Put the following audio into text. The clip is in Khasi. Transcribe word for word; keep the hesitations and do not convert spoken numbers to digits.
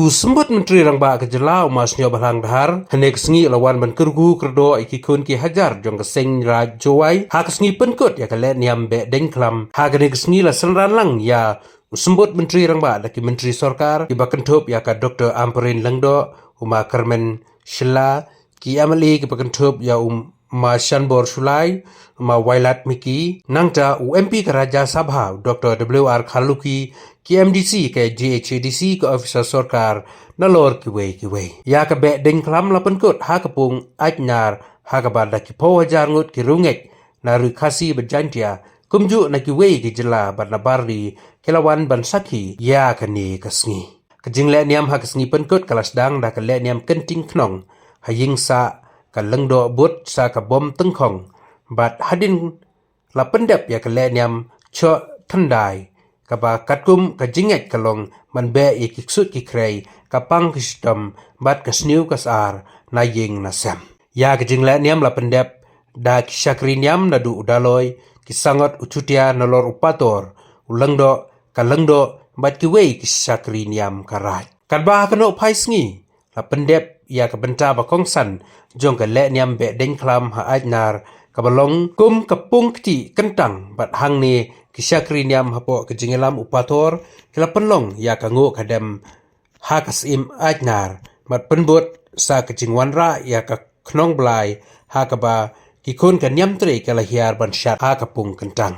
Symbud Myntri Rangbah ka jylla u Ma Sniawbhalang Dhar, hynne ka sngi la wan ban kyrkhu kyrdoh ïa ki khun ki hajar jong ka seng Raij Jowai, ha ka sngi pynkut ïa ka lehniam beh dengkhlam. Ha kane ka sngi la synran lang ïa u Symbud Myntri Rangbah da ki Myntri Sorkar, kiba kynthup ïa ka Doktor Ampareen Lyngdoh, u Ma Kyrmen Shylla, ki M L A kiba kynthup ïa u Ma Shanbor Shullai, Ma Wailadmiki, nangta u M P ka Rajya Sabha, Doktor W R Kharlukhi, ki M D C ka J H A D C, ka officer sorkar, nalor kiwei kiwei. Ïa ka beh dengkhlam la pynkut ha ka pung Aitnar, ha kaba da ki phew hajar ngut ki riewngeit na Ri Khasi bad Jaintia, kumjuh na kiwei ki jylla bad na bar ri ki la wan ban sakhi ïa kane ka sngi. Ka jinglehniam ha ka sngi pynkut ka la sdang da ka lehniam kynting khnong ha ïing sah ka Lyngdoh Bud sa ka Bom Tyngkhong, bad hadien la pyndep ïa ka lehniam Choh Thyndai, kaba katkum ka jingngeit ka long ban beh ïa ki ksuid ki khrei, ka pang ka shitom bad ka sniew ka sar na ïing na sem. Ïa ka jinglehniam la pyndep da ki shakri niam naduh u Daloi, ki Sangot u Chutia nalor u Pator, u Lyngdoh, ka Lyngdoh, bad kiwei ki shakri niam ka Raij. Katba ha kano phai sngi la pyndep ïa ka bynta ba kongsan jong ka lehniam beh dengkhlam ha Aitnar, kaba long kum ka pung kti kyntang, bad hangne ki shakri niam hapoh ka jingïalam u Pator ki la pynlong ïa ka nguh ka dem ha ka Syiem Aitnar, bad pynbud sa ka jingwanrah ïa ka khnong blai, ha kaba ki khun ka niam trei ka la hiar ban shad ha ka pung kyntang.